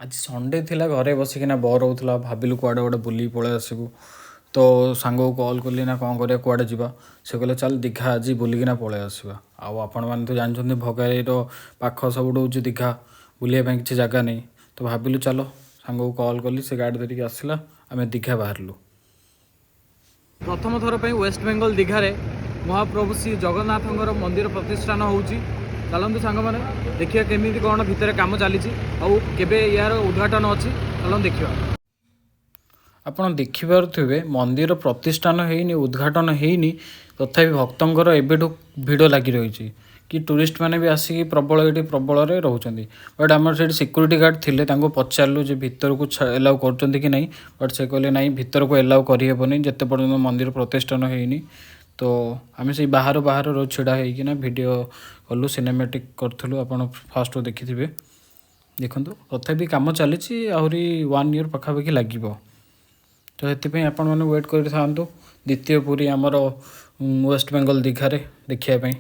ଆଜି ସଣ୍ଡେ ଥିଲା, ଘରେ ବସିକିନା ବୋର୍ ହେଉଥିଲା। ଭାବିଲୁ କୁଆଡ଼େ ଗୋଟେ ବୁଲିକି ପଳେଇ ଆସିବୁ। ତ ସାଙ୍ଗକୁ କଲ୍ କଲି ନା, କ'ଣ କରିବା, କୁଆଡ଼େ ଯିବା? ସେ କହିଲେ, ଚାଲ ଦୀଘା ଆଜି ବୁଲିକିନା ପଳେଇ ଆସିବା। ଆଉ ଆପଣମାନେ ତ ଜାଣିଛନ୍ତି, ଭଗାରୀର ପାଖ ସବୁଠୁ ହେଉଛି ଦୀଘା, ବୁଲିବା ପାଇଁ କିଛି ଜାଗା ନେଇ। ତ ଭାବିଲୁ ଚାଲ, ସାଙ୍ଗକୁ କଲ୍ କଲି, ସେ ଗାଡ଼ି ଧରିକି ଆସିଲା, ଆମେ ଦୀଘା ବାହାରିଲୁ। ପ୍ରଥମ ଥର ପାଇଁ ୱେଷ୍ଟବେଙ୍ଗଲ ଦୀଘାରେ ମହାପ୍ରଭୁ ଶ୍ରୀ ଜଗନ୍ନାଥଙ୍କର ମନ୍ଦିର ପ୍ରତିଷ୍ଠାନ ହେଉଛି। ଚାଲନ୍ତୁ ସାଙ୍ଗମାନେ, ଦେଖିବା କେମିତି କ'ଣ ଭିତରେ କାମ ଚାଲିଛି ଆଉ କେବେ ଏହାର ଉଦ୍ଘାଟନ ଅଛି। ଚାଲନ୍ତୁ ଦେଖିବା। ଆପଣ ଦେଖିପାରୁଥିବେ, ମନ୍ଦିର ପ୍ରତିଷ୍ଠାନ ହେଇନି, ଉଦ୍ଘାଟନ ହେଇନି, ତଥାପି ଭକ୍ତଙ୍କର ଏବେଠୁ ଭିଡ଼ ଲାଗି ରହିଛି କି ଟୁରିଷ୍ଟ ମାନେ ବି ଆସିକି ପ୍ରବଳ ଏଠି ପ୍ରବଳରେ ରହୁଛନ୍ତି। ବଟ୍ ଆମର ସେଇଠି ସିକ୍ୟୁରିଟି ଗାର୍ଡ଼ ଥିଲେ, ତାଙ୍କୁ ପଚାରିଲୁ ଯେ ଭିତରକୁ ଏଲାଉ କରୁଛନ୍ତି କି ନାହିଁ। ବଟ୍ ସେ କହିଲେ, ନାହିଁ, ଭିତରକୁ ଏଲାଉ କରିହେବନି ଯେତେ ପର୍ଯ୍ୟନ୍ତ ମନ୍ଦିର ପ୍ରତିଷ୍ଠାନ ହେଇନି। ତ ଆମେ ସେଇ ବାହାରୁ ବାହାରୁ ଛିଡ଼ା ହେଇକିନା ଭିଡ଼ିଓ କଲୁ, ସିନେମେଟିକ୍ କରୁଥିଲୁ। ଆପଣ ଫାଷ୍ଟରୁ ଦେଖିଥିବେ। ଦେଖନ୍ତୁ, ତଥାପି କାମ ଚାଲିଛି, ଆହୁରି ୱାନ୍ ଇୟର୍ ପାଖାପାଖି ଲାଗିବ। ତ ସେଥିପାଇଁ ଆପଣମାନେ ୱେଟ୍ କରିଥାନ୍ତୁ ଦ୍ୱିତୀୟ ପୁରୀ ଆମର ୱେଷ୍ଟବେଙ୍ଗଲ ଦୀଘାରେ ଦେଖିବା ପାଇଁ।